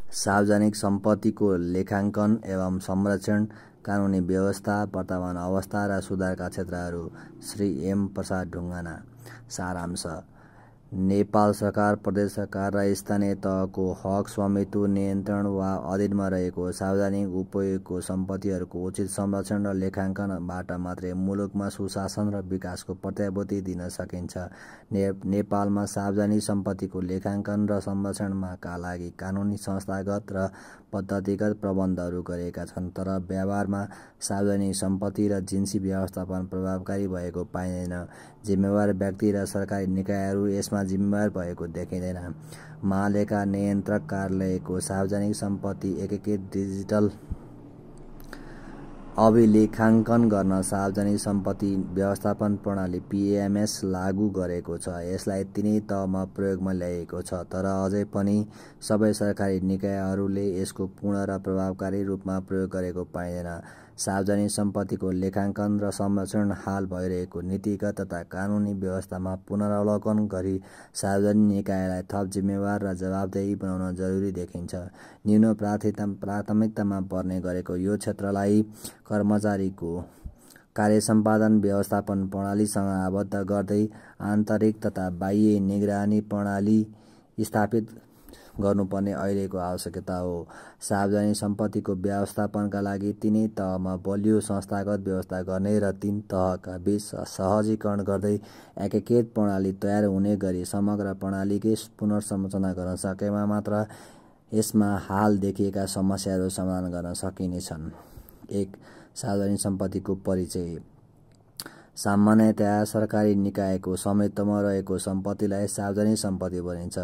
सार्वजनिक सम्पत्तिको लेखाङ्कन एवं संरक्षण, कानुनी व्यवस्था, वर्तमान अवस्था र सुधारका क्षेत्रहरू। श्री एम प्रसाद ढुङ्गाना। सारांश: नेपाल सरकार, प्रदेश सरकार र स्थानीय तहको हक, स्वामित्व, नियन्त्रण वा अधीनमा रहेको सार्वजनिक उपयोगको सम्पत्तिहरूको उचित संरक्षण र लेखाङ्कनबाट मात्रै मुलुकमा सुशासन र विकासको प्रत्याभूति दिन सकिन्छ। नेपालमा सार्वजनिक सम्पत्तिको लेखाङ्कन र संरक्षणका लागि कानुनी, संस्थागत र पद्धतिगत प्रबन्धहरू गरिएका छन्, तर व्यवहारमा सार्वजनिक सम्पत्ति र जिन्सी व्यवस्थापन प्रभावकारी भएको पाइँदैन। जिम्मेवार व्यक्ति र सरकारी निकायहरू यसमा जिम्मेवार भएको देखिँदैन। महालेखा नियन्त्रक कार्यालयको सार्वजनिक सम्पत्ति एकीकृत डिजिटल अभिलेखाङ्कन गर्न सार्वजनिक सम्पत्ति व्यवस्थापन प्रणाली PAMS लागू गरेको छ। यसलाई तिनै तहमा प्रयोगमा ल्याइएको छ, तर अझै पनि सबै सरकारी निकायहरूले यसको पूर्ण र प्रभावकारी रूपमा प्रयोग गरेको पाइँदैन। सार्वजनिक सम्पत्तिको लेखाङ्कन र संरक्षण हाल भइरहेको नीतिगत तथा कानुनी व्यवस्थामा पुनरावलोकन गरी सार्वजनिक निकायलाई थप जिम्मेवार र जवाबदेही बनाउन जरुरी देखिन्छ। न्यून प्राथमिकतामा पर्ने गरेको यो क्षेत्रलाई कर्मचारीको कार्यसम्पादन व्यवस्थापन प्रणालीसँग आबद्ध गर्दै आन्तरिक तथा बाह्य निगरानी प्रणाली स्थापित गर्नुपर्ने अहिलेको आवश्यकता हो। सार्वजनिक सम्पत्तिको व्यवस्थापनका लागि तिनै तहमा बलियो संस्थागत व्यवस्था गर्ने र तीन तहका बीच सहजीकरण गर्दै एकीकृत प्रणाली तयार हुने गरी समग्र प्रणालीकै पुनर्संरचना गर्न सकेमा मात्र यसमा हाल देखिएका समस्याहरू समाधान गर्न सकिनेछन्। 1. सार्वजनिक सम्पत्तिको परिचय। सामान्यतया सरकारी निकायको स्वामित्वमा रहेको सम्पत्तिलाई सार्वजनिक सम्पत्ति भनिन्छ।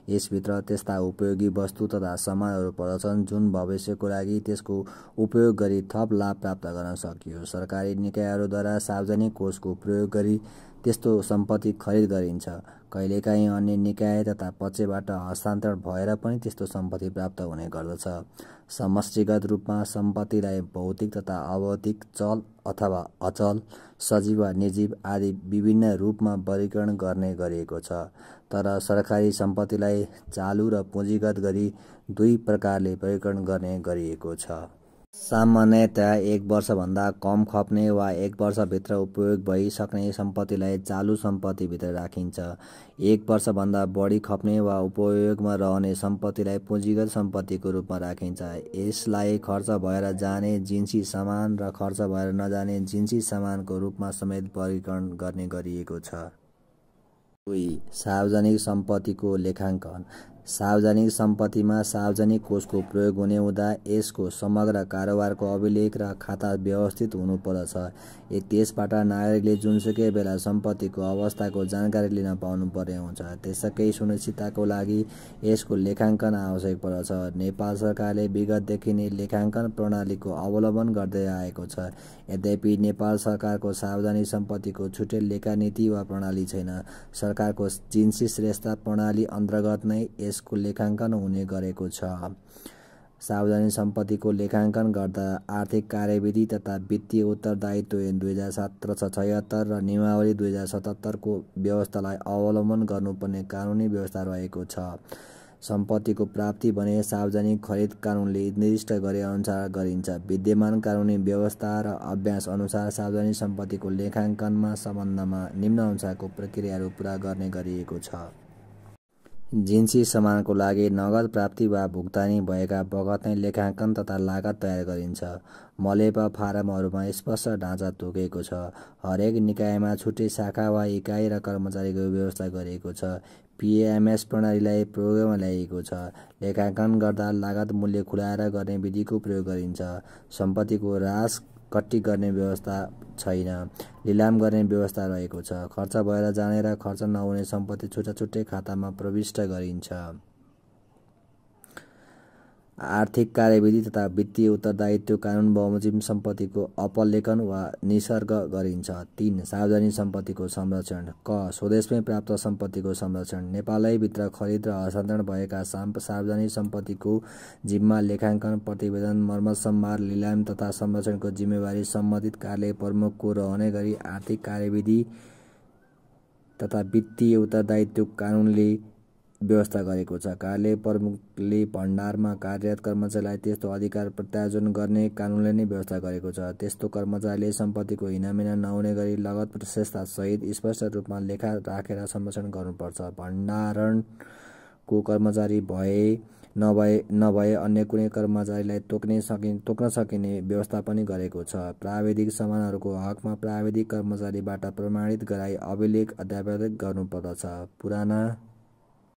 यसभित्र त्यस्ता उपयोगी वस्तु तथा सामानहरू पर्दछन् जुन भविष्यको लागि त्यसको उपयोग गरी थप लाभ प्राप्त गर्न सकियोस्। सरकारी निकायहरूद्वारा सार्वजनिक कोषको प्रयोग गरी त्यस्तो सम्पत्ति खरिद गरिन्छ। कहिलेकाहीँ अन्य निकाय तथा पक्षबाट हस्तान्तरण भएर पनि त्यस्तो सम्पत्ति प्राप्त हुने गर्दछ। समष्टिगत रूपमा सम्पत्तिलाई भौतिक तथा अभौतिक, चल अथवा अचल, सजीव वा निर्जीव आदि विभिन्न रूपमा वर्गीकरण गर्ने गरिएको छ। तर सरकारी सम्पत्तिलाई चालु र पुँजीगत गरी दुई प्रकारले वर्गीकरण गर्ने गरिएको छ। सामान्यतया 1 वर्षभन्दा कम खप्ने वा 1 वर्षभित्र उपयोग भइसक्ने सम्पत्तिलाई चालु सम्पत्तिभित्र राखिन्छ। 1 वर्षभन्दा बढी खप्ने वा उपयोगमा रहने सम्पत्तिलाई पुँजीगत सम्पत्तिको रूपमा राखिन्छ। यसलाई खर्च भएर जाने जिन्सी सामान र खर्च भएर नजाने जिन्सी सामानको रूपमा समेत वर्गीकरण गर्ने गरिएको छ। 2. सार्वजनिक सम्पत्तिको लेखाङ्कन। सार्वजनिक सम्पत्तिमा सार्वजनिक कोषको प्रयोग हुने हुँदा यसको समग्र कारोबारको अभिलेख र खाता व्यवस्थित हुनुपर्दछ। त्यसबाट नागरिकले जुनसुकै बेला सम्पत्तिको अवस्थाको जानकारी लिन पाउनुपर्ने हुन्छ। त्यसकै सुनिश्चितताको लागि यसको लेखाङ्कन आवश्यक पर्दछ। नेपाल सरकारले विगतदेखि नै लेखाङ्कन प्रणालीको अवलम्बन गर्दै आएको छ। यद्यपि नेपाल सरकारको सार्वजनिक सम्पत्तिको छुट्टै लेखा नीति वा प्रणाली छैन। सरकारको जिन्सी श्रेष्ठता प्रणाली अन्तर्गत नै यसको लेखाङ्कन हुने गरेको छ। सार्वजनिक सम्पत्तिको लेखाङ्कन गर्दा आर्थिक कार्यविधि तथा वित्तीय उत्तरदायित्व ऐन 2007-76 र नियमावली 2077 को व्यवस्थालाई अवलम्बन गर्नुपर्ने कानुनी व्यवस्था रहेको छ। सम्पत्तिको प्राप्ति भने सार्वजनिक खरिद कानुनले निर्दिष्ट गरे अनुसार गरिन्छ। विद्यमान कानुनी व्यवस्था र अभ्यास अनुसार सार्वजनिक सम्पत्तिको लेखाङ्कनमा सम्बन्धमा निम्न अनुसारको प्रक्रियाहरू पूरा गर्ने गरिएको छ। जिन्सी सामानको लागि नगद प्राप्ति वा भुक्तानी भएका बखत नै लेखाङ्कन तथा लागत तयार गरिन्छ। मलेपा फारमहरूमा स्पष्ट ढाँचा तोकिएको छ। हरेक निकायमा छुट्टै शाखा वा इकाइ र कर्मचारीको व्यवस्था गरिएको छ। PAMS प्रणालीलाई प्रयोगमा ल्याइएको छ। लेखाङ्कन गर्दा लागत मूल्य खुलाएर गर्ने विधिको प्रयोग गरिन्छ। सम्पत्तिको ह्रास कट्टी गर्ने व्यवस्था छैन। लिलाम गर्ने व्यवस्था रहेको छ। खर्च भएर जाने र खर्च नहुने सम्पत्ति छुट्टा छुट्टै खातामा प्रविष्ट गरिन्छ। आर्थिक कार्यविधि तथा वित्तीय उत्तरदायित्व कानुन बमोजिम सम्पत्तिको अपलेखन वा निसर्ग गरिन्छ। 3. सार्वजनिक सम्पत्तिको संरक्षण। क. स्वदेशमै प्राप्त सम्पत्तिको संरक्षण। नेपालै भित्र खरिद र हस्तान्तरण भएका सार्वजनिक सम्पत्तिको जिम्मा लेखाङ्कन, प्रतिवेदन, मर्मत-सम्भार, लिलाम तथा संरक्षणको जिम्मेवारी सम्बन्धित कार्यालय प्रमुखको रहने गरी आर्थिक कार्यविधि तथा वित्तीय उत्तरदायित्व कानुनले व्यवस्था गरेको छ। कार्यालय प्रमुखले भण्डारमा कार्यरत कर्मचारीलाई त्यस्तो अधिकार प्रत्यार्जन गर्ने कानुनले नै व्यवस्था गरेको छ। त्यस्तो कर्मचारीले सम्पत्तिको हिनामिना नहुने गरी लगत प्रशस्ता सहित स्पष्ट रूपमा लेखा राखेर संरक्षण गर्नुपर्छ। भण्डारणको कर्मचारी नभए अन्य कुनै कर्मचारीलाई तोक्न सकिने व्यवस्था पनि गरेको छ। प्राविधिक सामानहरूको हकमा प्राविधिक कर्मचारीबाट प्रमाणित गराई अभिलेख अद्यावधिक गर्नुपर्दछ। पुराना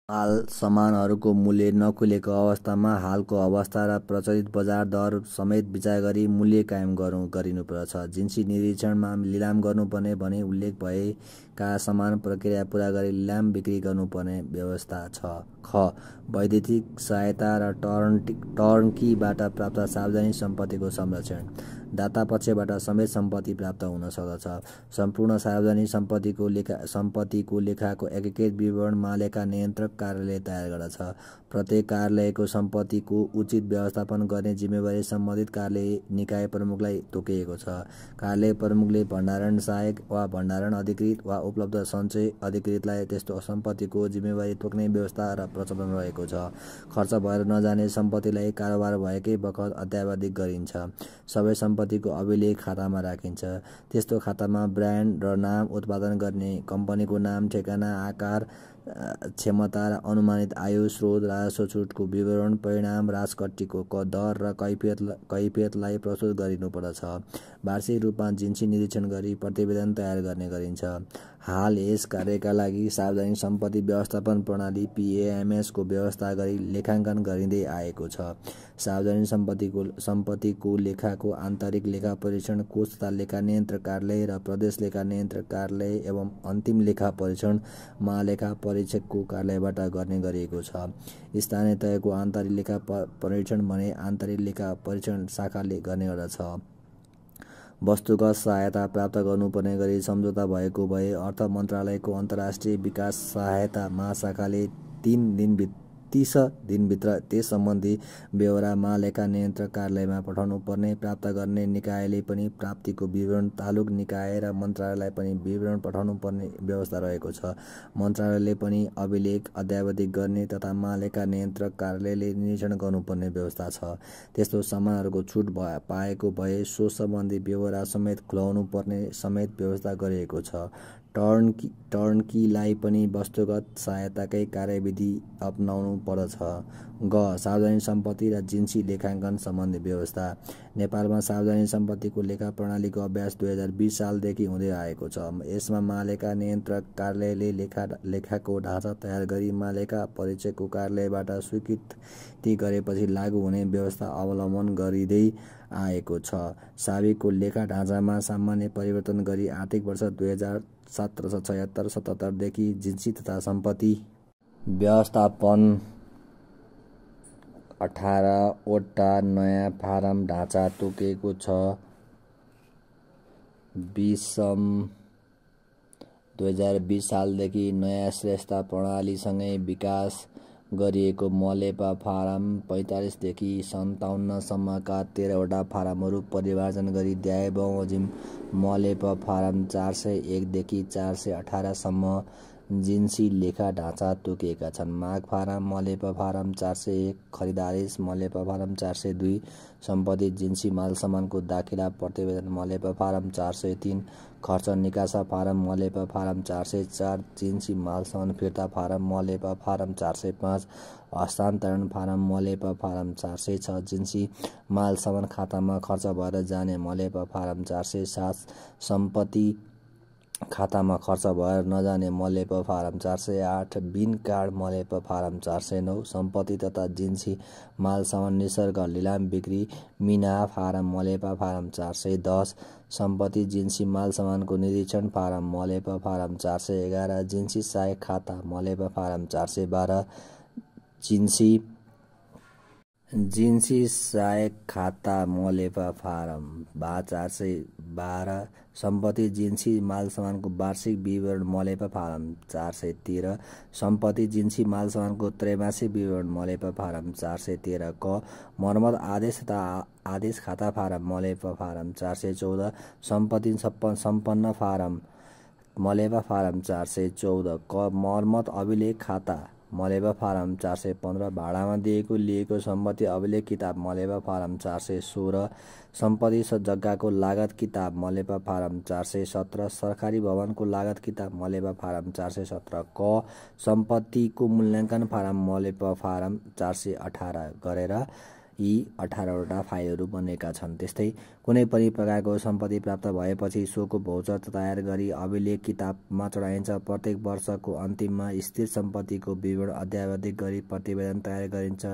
माल सामानहरूको मूल्य नखुलेको अवस्थामा हालको अवस्था र प्रचलित बजार दर समेत विचार गरी मूल्य कायम गरिनुपर्छ। जिन्सी निरीक्षणमा लिलाम गर्नुपर्ने भनी उल्लेख भएका सामान प्रक्रिया पूरा गरी लिलाम बिक्री गर्नुपर्ने व्यवस्था छ। ख वैदेशिक सहायता र टर्नकीबाट प्राप्त सार्वजनिक सम्पत्तिको संरक्षण। दाता पक्षबाट समेत सम्पत्ति प्राप्त हुन सक्दछ। सम्पूर्ण सार्वजनिक सम्पत्तिको लेखाको एकीकृत विवरण महालेखा नियन्त्रक कार्यालयले तयार गर्दछ। प्रत्येक कार्यालयको सम्पत्तिको उचित व्यवस्थापन गर्ने जिम्मेवारी सम्बन्धित कार्यालय निकाय प्रमुखलाई तोकिएको छ। कार्यालय प्रमुखले भण्डारण सहायक वा भण्डारण अधिकृत वा उपलब्ध सञ्चय अधिकृतलाई त्यस्तो सम्पत्तिको जिम्मेवारी तोक्ने व्यवस्था र प्रचलन रहेको छ। खर्च भएर नजाने सम्पत्तिलाई कारोबार भएकै बखत अद्यावधिक गरिन्छ। सबै सम्पत्तिको अभिलेख खातामा राखिन्छ। त्यस्तो खातामा ब्रान्ड र नाम, उत्पादन गर्ने कम्पनीको नाम, ठेगाना, आकार, क्षमता र अनुमानित आयु स्रोत, राजस्व छुटको विवरण, परिणाम, राजकट्टीको दर र कैफियतलाई प्रस्तुत गरिनुपर्दछ। वार्षिक रूपमा जिन्सी निरीक्षण गरी प्रतिवेदन तयार गर्ने गरिन्छ। हाल यस कार्यका लागि सार्वजनिक सम्पत्ति व्यवस्थापन प्रणाली PAMS को व्यवस्था गरी लेखाङ्कन गरिँदै आएको छ। सार्वजनिक सम्पत्तिको लेखाको आन्तरिक लेखा परीक्षण कोष तथा लेखा नियन्त्रक कार्यालय र प्रदेश लेखा नियन्त्रक कार्यालय एवं अन्तिम लेखा परीक्षण महालेखा परीक्षकको कार्यालयबाट गर्ने गरिएको छ। स्थानीय तहको आन्तरिक लेखा परीक्षण भने आन्तरिक लेखा परीक्षण शाखाले गर्ने गर्दछ। वस्तुगत सहायता प्राप्त गर्नुपर्ने गरी सम्झौता भएको भए अर्थ मन्त्रालयको अन्तर्राष्ट्रिय विकास सहायता महाशाखाले 30 दिनभित्र त्यस सम्बन्धी बेहोरा महालेखा नियन्त्रक कार्यालयमा पठाउनु पर्ने। प्राप्त गर्ने निकायले पनि प्राप्तिको विवरण तालुक निकाय र मन्त्रालयलाई पनि विवरण पठाउनु पर्ने व्यवस्था रहेको छ। मन्त्रालयले पनि अभिलेख अद्यावधिक गर्ने तथा महालेखा नियन्त्रक कार्यालयले निरीक्षण गर्नुपर्ने व्यवस्था छ। त्यस्तो सामानहरूको छुट पाएको भए सो सम्बन्धी बेहोरा समेत खुलाउनु पर्ने समेत व्यवस्था गरिएको छ। टर्नकीलाई पनि वस्तुगत सहायताकै कार्यविधि अपनाउनु पर्दछ। ग सार्वजनिक सम्पत्ति र जिन्सी लेखाङ्कन सम्बन्धी व्यवस्था। नेपालमा सार्वजनिक सम्पत्तिको लेखा प्रणालीको अभ्यास 2020 सालदेखि हुँदै आएको छ। यसमा महालेखा नियन्त्रक कार्यालयले लेखाको ढाँचा तयार गरी महालेखा परीक्षकको कार्यालयबाट स्वीकृति गरेपछि लागू हुने व्यवस्था अवलम्बन गरिँदै आएको छ। साविकको लेखा ढाँचामा सामान्य परिवर्तन गरी आर्थिक वर्ष 2076-77 देखि जिन्सी तथा सम्पत्ति व्यवस्थापन 18 वटा नयाँ फारम ढाँचा तोकिएको छ। 2020 सालदेखि नयाँ श्रेष्ठ प्रणालीसँगै विकास गरिएको मलेपा फारम 45 देखि 57 सम्मका 13 वटा फारमहरू परिमार्जन गरी द्याए बमोजिम मलेपा फारम 401 देखि 418 सम्म जिन्सी लेखा ढाँचा तोकिएका छन्। माग फारम मलेपा फारम 401, खरिदारिस मलेपा फारम 402, सम्पत्ति जिन्सी मालसामानको दाखिला प्रतिवेदन मलेपा फारम 403, खर्च निकासा फारम मलेपा फारम 404, जिन्सी मालसामान फिर्ता फारम मलेपा फारम 405, हस्तान्तरण फारम मलेपा फारम 406, जिन्सी मालसामान खातामा खर्च भएर जाने मलेपा फारम 407, सम्पत्ति खातामा खर्च भएर नजाने मलेपा फारम 408, बिन कार्ड मलेपा फारम 409, सम्पत्ति तथा जिन्सी मालसामान निसर्ग लिलाम बिक्री मिना फारम मलेपा फारम 410, सम्पत्ति जिन्सी मालसामानको निरीक्षण फारम मलेपा फारम 411, जिन्सी सहायक खाता मलेपा फारम 412, जिन्सी सहायक खाता मलेपा फारम 412, सम्पत्ति जिन्सी मालसामानको वार्षिक विवरण मलेपा फारम 413, सम्पत्ति जिन्सी मालसामानको त्रैमासिक विवरण मलेपा फारम 413, क मर्मत आदेश तथा आदेश खाता फारम मलेपा फारम 414, सम्पत्ति सम्पन्न फारम मलेपा फारम 414, क मर्मत अभिलेख खाता मलेबा फारम 415 भाडामा दिएको लिएको सम्पत्ति अभिलेख किताब मलेबा फारम 416 सम्पत्ति जग्गाको लागत किताब मलेबा फारम 417 सरकारी भवनको लागत किताब मलेबा फारम 417 क सम्पत्तिको मूल्याङ्कन फारम मलेबा फारम 418 गरेर यी 18वटा फाइलहरू बनेका छन्। त्यस्तै कुनै पनि प्रकारको सम्पत्ति प्राप्त भएपछि सोको भौचर तयार गरी अभिलेख किताबमा चढाइन्छ। प्रत्येक वर्षको अन्तिममा स्थिर सम्पत्तिको विवरण अद्यावधिक गरी प्रतिवेदन तयार गरिन्छ।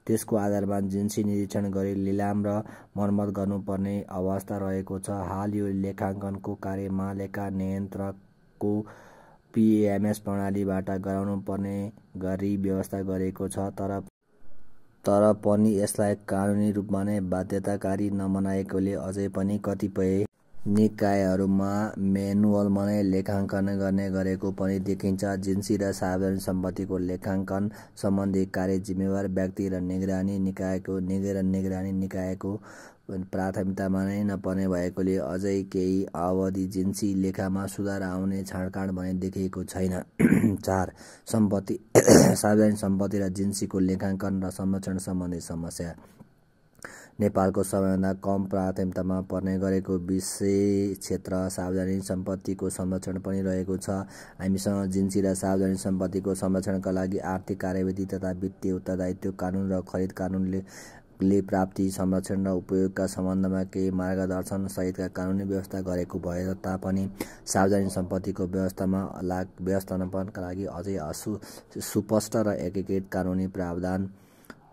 त्यसको आधारमा जिन्सी निरीक्षण गरी लिलाम र मर्मत गर्नुपर्ने अवस्था रहेको छ। हाल यो लेखाङ्कनको कार्य महालेखा नियन्त्रकको PAMS प्रणालीबाट गराउनुपर्ने गरी व्यवस्था गरेको छ। तर पनि यसलाई कानुनी रूपमा नै बाध्यताकारी नबनाएकोले अझै पनि कतिपय निकायहरूमा म्यानुअलमा नै लेखाङ्कन गर्ने गरेको पनि देखिन्छ। जिन्सी र सार्वजनिक सम्पत्तिको लेखाङ्कन सम्बन्धी कार्य जिम्मेवार व्यक्ति र निगरानी निकायको प्राथमिकतामा नै नपर्ने भएकोले अझै केही अवधि जिन्सी लेखामा सुधार आउने छाडकाड भने देखिएको छैन। 4. सार्वजनिक सम्पत्ति र जिन्सीको लेखाङ्कन र संरक्षण सम्बन्धी समस्या। नेपालको सबैभन्दा कम प्राथमिकतामा पर्ने गरेको विषय क्षेत्र सार्वजनिक सम्पत्तिको संरक्षण पनि रहेको छ। हामीसँग जिन्सी र सार्वजनिक सम्पत्तिको संरक्षणका लागि आर्थिक कार्यविधि तथा वित्तीय उत्तरदायित्व कानुन र खरिद कानुनले प्राप्ति संरक्षण र उपयोगका सम्बन्धमा केही मार्गदर्शन सहितका कानुनी व्यवस्था गरेको भए तापनि सार्वजनिक सम्पत्तिको व्यवस्थापनका लागि अझै सुस्पष्ट र एकीकृत कानुनी प्रावधान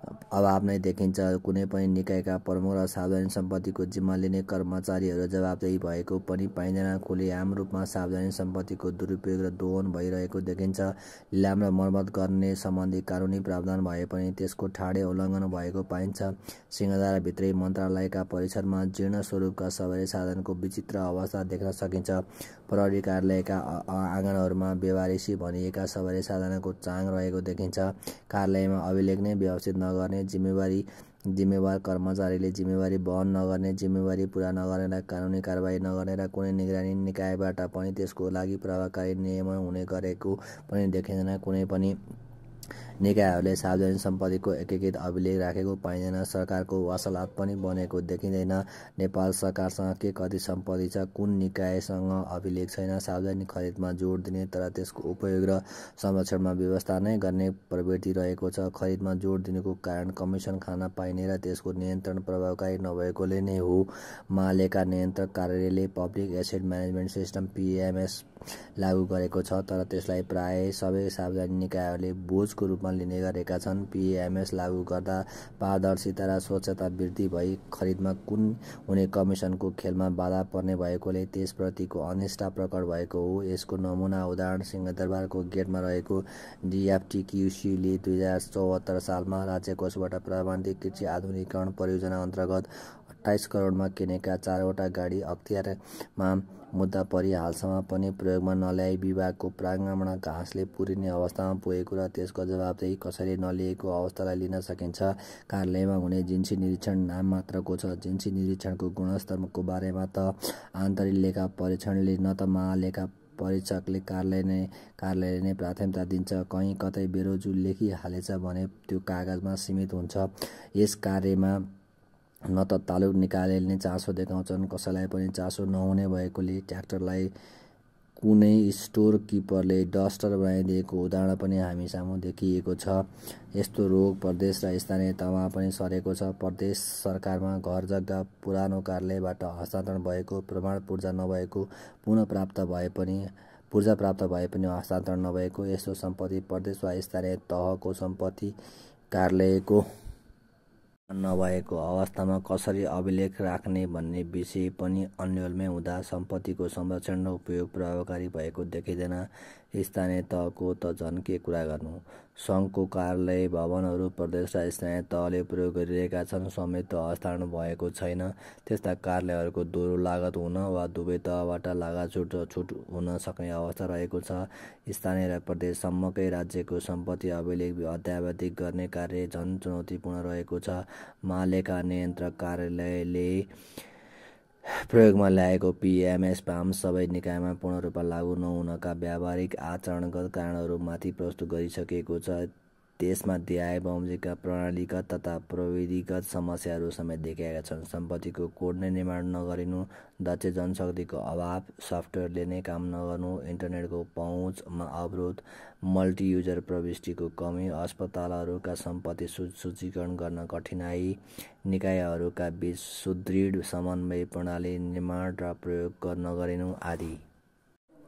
अभाव नै देखिन्छ। कुनै पनि निकायका प्रमुख र सार्वजनिक सम्पत्तिको जिम्मा लिने कर्मचारीहरू जवाबदेही भएको पनि पाइँदैन। खुलेआम रूपमा सार्वजनिक सम्पत्तिको दुरुपयोग र दोहन भइरहेको देखिन्छ। लिलाम र मर्मत गर्ने सम्बन्धी कानुनी प्रावधान भए पनि त्यसको ठाडै उल्लङ्घन भएको पाइन्छ। सिंहदरबारभित्रै मन्त्रालयका परिसरमा जीर्ण स्वरूपका सवारी साधनको विचित्र अवस्था देख्न सकिन्छ। प्रहरी कार्यालयका आँगनहरूमा बेवारिसी भनिएका सवारी साधनको चाङ रहेको देखिन्छ। कार्यालयमा अभिलेख नै व्यवस्थित नगर्ने जिम्मेवार कर्मचारीले जिम्मेवारी वहन नगर्ने, जिम्मेवारी पूरा नगर्नेलाई कानुनी कारबाही नगर्ने र कुनै निगरानी निकायबाट पनि त्यसको लागि प्रभावकारी नियमन हुने गरेको पनि देखिँदैन। कुनै पनि निकायहरूले सार्वजनिक सम्पत्तिको एकीकृत अभिलेख राखेको पाइँदैन। सरकारको वसालत पनि बनेको देखिँदैन। नेपाल सरकारसँग के कति सम्पत्ति छ, कुन निकायसँग अभिलेख छैन। सार्वजनिक खरिदमा जोड दिने तर त्यसको उपयोग र संरक्षणमा व्यवस्था नै गर्ने प्रवृत्ति रहेको छ। खरिदमा जोड दिनुको कारण कमिसन खान पाइने र त्यसको नियन्त्रण प्रभावकारी नभएकोले नै हो। महालेखा नियन्त्रक कार्यालयले public asset management system PAMS लागू गरेको छ, तर त्यसलाई प्राय सबै सार्वजनिक निकायहरूले बोझको रूपमा लिने गरेका छन्। PAMS लागू गर्दा पारदर्शिता र स्वच्छता वृद्धि भई खरिदमा हुने कमिसनको खेलमा बाधा पर्ने भएकोले त्यसप्रतिको अनिष्ठा प्रकट भएको हो। यसको नमुना उदाहरण सिंहदरबारको गेटमा रहेको DFTQC ले 2074 सालमा राज्य कोषबाट प्रबन्धित कृषि आधुनिकीकरण परियोजना अन्तर्गत 28 करोडमा किनेका 4वटा गाडी अख्तियारमा मुद्दा परि हालसम्म पनि प्रयोगमा नल्याई विभागको प्राङ्गणमा घाँसले पुरिने अवस्थामा पुगेको र त्यसको जवाबदेही कसैले नलिएको अवस्थालाई लिन सकिन्छ। कार्यालयमा हुने जिन्सी निरीक्षण नाम मात्रको छ। जिन्सी निरीक्षणको गुणस्तरको बारेमा त आन्तरिक लेखा परीक्षणले न त महालेखा परीक्षकले कार्यालयले नै प्राथमिकता दिन्छ। कहीँ कतै बेरोजु लेखिहालेछ भने त्यो कागजमा सीमित हुन्छ। यस कार्यमा न त तालुक निकायले नै चासो देखाउँछन्, कसैलाई पनि चासो नहुने भएकोले ट्र्याक्टरलाई कुनै स्टोर किपरले डस्टर बनाइदिएको उदाहरण पनि हामी सामु देखिएको छ। यस्तो रोग प्रदेश र स्थानीय तहमा पनि सरेको छ। प्रदेश सरकारमा घर जग्गा पुरानो कार्यालयबाट हस्तान्तरण भएको, प्रमाण पूर्जा नभएको, पुनः प्राप्त भए पनि हस्तान्तरण नभएको यस्तो सम्पत्ति प्रदेश वा स्थानीय तहको सम्पत्ति कार्यालयको नभएको अवस्थामा कसरी अभिलेख राख्ने भन्ने विषय पनि अन्यलमै हुँदा सम्पत्तिको संरक्षण र उपयोग प्रभावकारी भएको देखिँदैन। स्थानीय तहको त झन् के कुरा गर्नु। सङ्घको कार्यालय भवनहरू प्रदेश र स्थानीय तहले प्रयोग गरिरहेका छन्, स्वामित्व हस्तान्तरण भएको छैन। त्यस्ता कार्यालयहरूको दोहोरो लागत हुन वा दुवै तहबाट लागत छुट हुन सक्ने अवस्था रहेको छ। स्थानीय र प्रदेशसम्मकै राज्यको सम्पत्ति अभिलेख अद्यावधिक गर्ने कार्य झन् चुनौतीपूर्ण रहेको छ। महालेखा नियन्त्रक कार्यालयले प्रयोगमा ल्याएको पिएमएस पाम सबै निकायमा पूर्ण रूपमा लागू नहुनका व्यावहारिक आचरणगत कारणहरूमाथि प्रस्तुत गरिसकेको छ। त्यसमा देहाय बमोजिमका प्रणालीगत तथा प्रविधिगत समस्याहरू समेत देखिएका छन्। सम्पत्तिको कोड नै निर्माण नगरिनु, दक्ष जनशक्तिको अभाव, सफ्टवेयरले नै काम नगर्नु, इन्टरनेटको पहुँचमा अवरोध, मल्टियुजर प्रविष्टिको कमी, अस्पतालहरूका सम्पत्ति सूचीकरण गर्न कठिनाई, निकायहरूका बीच सुदृढ समन्वय प्रणाली निर्माण र प्रयोग नगरिनु आदि।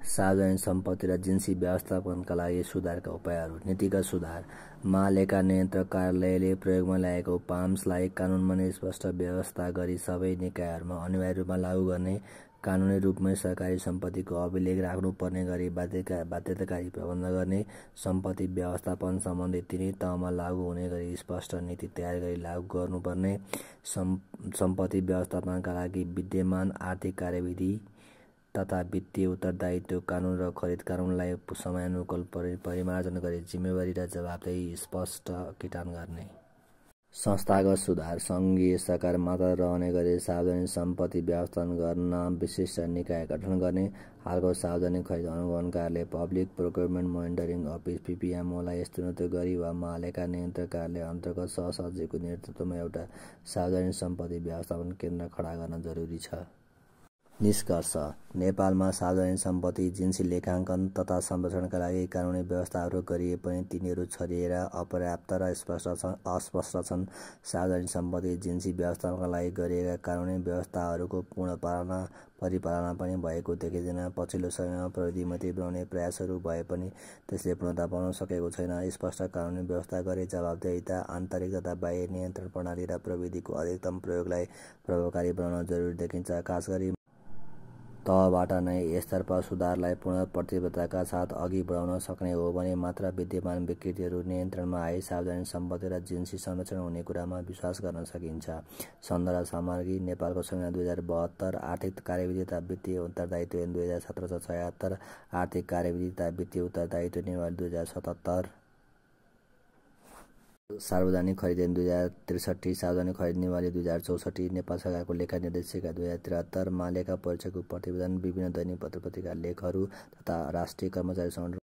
सार्वजनिक सम्पत्ति र जिन्सी व्यवस्थापनका लागि सुधारका उपायहरू। नीतिगत सुधार। महालेखा नियन्त्रक कार्यालयले प्रयोगमा ल्याएको पाम्सलाई कानुनमा नै स्पष्ट व्यवस्था गरी सबै निकायहरूमा अनिवार्य रूपमा लागू गर्ने, कानुनी रूपमै सरकारी सम्पत्तिको अभिलेख राख्नुपर्ने गरी बाध्यताकारी प्रबन्ध गर्ने, सम्पत्ति व्यवस्थापन सम्बन्धी तिनै तहमा लागू हुने गरी स्पष्ट नीति तयार गरी लागू गर्नुपर्ने, सम्पत्ति व्यवस्थापनका लागि विद्यमान आर्थिक कार्यविधि तथा वित्तीय उत्तरदायित्व कानुन र खरिद कानुनलाई समयानुकूल परिमार्जन गरी जिम्मेवारी र जवाबदेही स्पष्ट किटान गर्ने। संस्थागत सुधार। सङ्घीय सरकार मात्र रहने गरी सार्वजनिक सम्पत्ति व्यवस्थापन गर्न विशिष्ट निकाय गठन गर्ने। हालको सार्वजनिक खरिद अनुगमन कार्यालय, पब्लिक प्रोक्योरमेन्ट मोनिटरिङ अफिस PPMOलाई स्थानान्तरित गरी वा महालेखा नियन्त्रक कार्यालय अन्तर्गत सहसचिवको नेतृत्वमा एउटा सार्वजनिक सम्पत्ति व्यवस्थापन केन्द्र खडा गर्न जरुरी छ। निष्कर्ष। नेपालमा सार्वजनिक सम्पत्ति जिन्सी लेखाङ्कन तथा संरक्षणका लागि कानुनी व्यवस्थाहरू गरिए पनि तिनीहरू छरिएर अपर्याप्त र अस्पष्ट छन्। सार्वजनिक सम्पत्ति जिन्सी व्यवस्थापनका लागि गरिएका कानुनी व्यवस्थाहरूको पूर्ण परिपालना पनि भएको देखिँदैन। पछिल्लो समयमा प्रविधिमती बनाउने प्रयासहरू भए पनि त्यसले पूर्णता पाउन सकेको छैन। स्पष्ट कानुनी व्यवस्था गरी जवाबदेहिता, आन्तरिक तथा बाह्य नियन्त्रण प्रणाली र प्रविधिको अधिकतम प्रयोगलाई प्रभावकारी बनाउन जरुरी देखिन्छ। खास गरी तहबाट नै यसतर्फ सुधारलाई पूर्ण प्रतिबद्धताका साथ अघि बढाउन सक्ने हो भने मात्र विद्यमान विकृतिहरू नियन्त्रणमा आई सार्वजनिक सम्पत्ति र जिन्सी संरक्षण हुने कुरामा विश्वास गर्न सकिन्छ। सन्द र सामग्री। नेपालको संविधान 2072, आर्थिक कार्यविधि तथा वित्तीय उत्तरदायित्व ऐन 2017-76, आर्थिक कार्यविधि तथा वित्तीय उत्तरदायित्व नियमावली 2077, सार्वजनिक खरिद ऐन 2063, सार्वजनिक खरिद नियमावली 2064, नेपाल सरकारको लेखा निर्देशिका 2073, महालेखा परीक्षकको प्रतिवेदन, विभिन्न दैनिक पत्र-पत्रिका लेखहरू तथा राष्ट्रिय कर्मचारी सङ्गठन